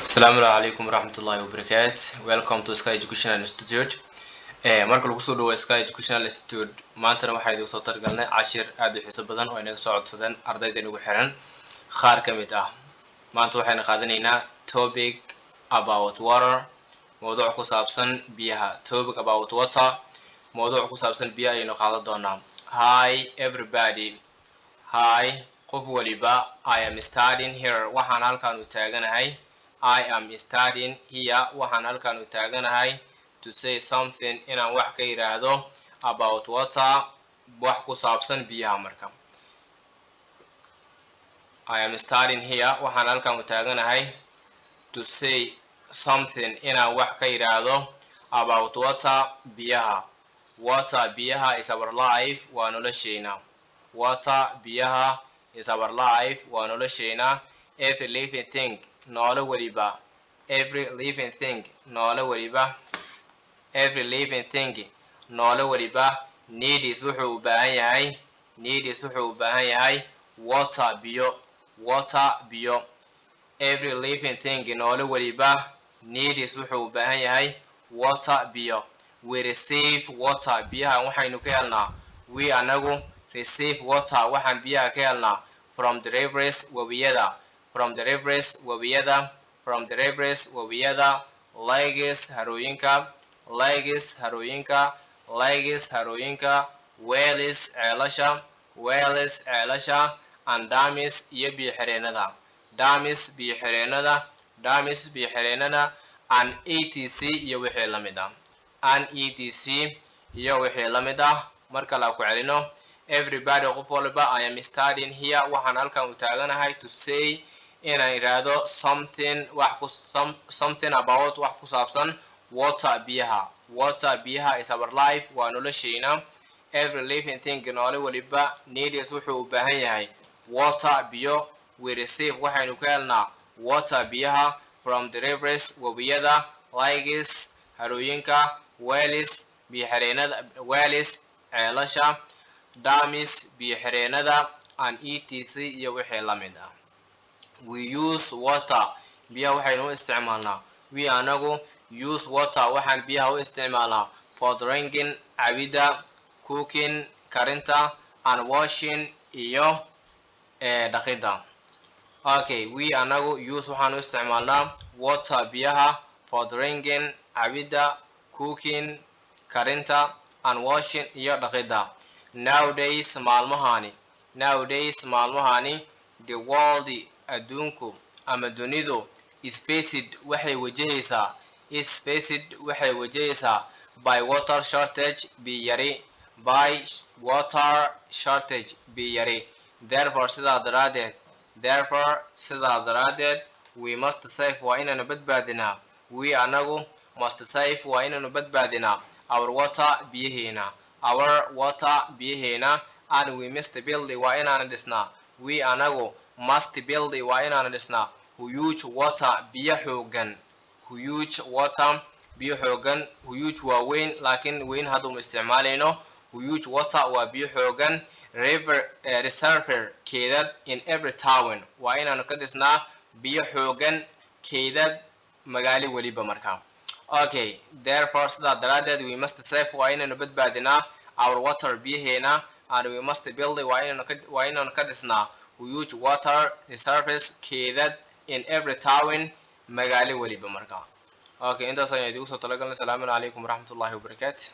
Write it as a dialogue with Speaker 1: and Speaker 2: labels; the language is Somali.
Speaker 1: Asalaamu calaykum waraxmatullahi wabarakaat. Welcome to Sky Educational Institute. Marka lagu soo dhawo Sky Educational Institute, maantana waxaa idinku soo targalnay cashir aad u xiiso badan oo inaga soo codsadeen ardayda inagu xiran qaar ka mid ah. Maanta waxaynu qaadanaynaa topic about water, mawduuc ku saabsan biyaha. Topic about water, mawduuc ku saabsan biyaha ayaynu qaadan doonaa. Hi everybody, hi qof waliba. I am standing here, waxaan halkan u taaganahay. I am standing here, waxaan halkan u taaganahay, to say something, inaan wax ka yidhaahdo, about water, wax ku saabsan biyaha. Marka I am standing here, waxaan halkan u taaganahay, to say something, inaan wax ka yidhaahdo, about water, biyaha. Water, biyaha, is our life, waa nolosheena. Water, biyaha, is our life, waa nolosheena. Every living thing, noole weliba. Every living thing, noole weliba. Every living thing, noole weliba, needs, wuxuu u baahan yahay. Needs, wuxuu u baahan yahay, water, biyo. Water, biyo. Every living thing, noole weliba, needs, wuxuu u baahan yahay, water, biyo. We receive water, biyaha waxaynu ka helnaa. We, anagu, receive water, waxaan biyaha ka helnaa, from the rivers, webiyada. From the rivers, webiyada. From the rivers, webiyada, lakes, harooyinka. Lakes, harooyinka. Lakes, harooyinka, wells, ceelasha. Wells, ceelasha, and dams, iyo biyo xireenada. Dams, biyo xireenada. Dams, biyo xireenada, and etc, iyo wixii la mid ah. And etc, iyo wixii la mid ah. Mar kale ku celino. Everybody, qof walba. I am standing here, waxaan halkan u taaganahay, to say, inaan idhaahdo, something, wax ku something about, wax ku saabsan, water, biyaha. Water, biyaha, is our life, waa nolosheena. Every living thing, noole waliba, needs, wuxuu u baahan yahay, water, biyo. We receive, waxaynu ka helnaa, water, biyaha, from the rivers, webiyada, lakes, harooyinka, wells, biyo xireenada, wells, ceelasha, dams, biyo xireenada, and etc, iyo wixii la mid ah. We use water, biyaha waxaynu u isticmaalnaa. We, anagu, use water, waxaan biyaha u isticmaalnaa, for drinking, cabidda, cooking, karinta, and washing, iyo dhaqidda. Okay, we, anagu, use, waxaan u isticmaalnaa, water, biyaha, for drinking, cabidda, cooking, karinta, and washing, iyo dhaqidda. Nowadays, maalmahani. Nowadays, maalmahani, the world, adduunku ama dunidu, is faced, waxay wajahaysaa. Is faced, waxay wajahaysaa, by water shortage, biyo yari. By water shortage, biyo yari. Therefore, sidaa daraaddeed. Therefore, sidaa daraaddeed, we must save, waa inaanu badbaadinaa. We, anagu, must save, waa inaanu badbaadinaa, our water, biyaheena. Our water, biyaheena. And we must build, waa inaanu dhisnaa. We, anagu, must build, waa inaanu dhisnaa, huge water, biyo xoogan. Huge water, biyo xoogan. Huge waa weyn, laakiin weyn hadda uma isticmaalayno. Huge water waa biyo xoogan. River reservoir, keedad, in every town, waa inaanu ka dhisnaa biyo xoogan keedad magaalo weliba markaa. Okay, therefore, sidaa daraaddeed, we must save, waa inaanu badbaadinaa, our water, biyaheena, and we must build, waa inaanu ka dhisnaa, huge water reserves, keedad, in every town, magaalo weliba markaa. Okay, intaas ayaan idigu soo talagalnay. Asalaamu calaykum waraxmatullahi wabarakaatu.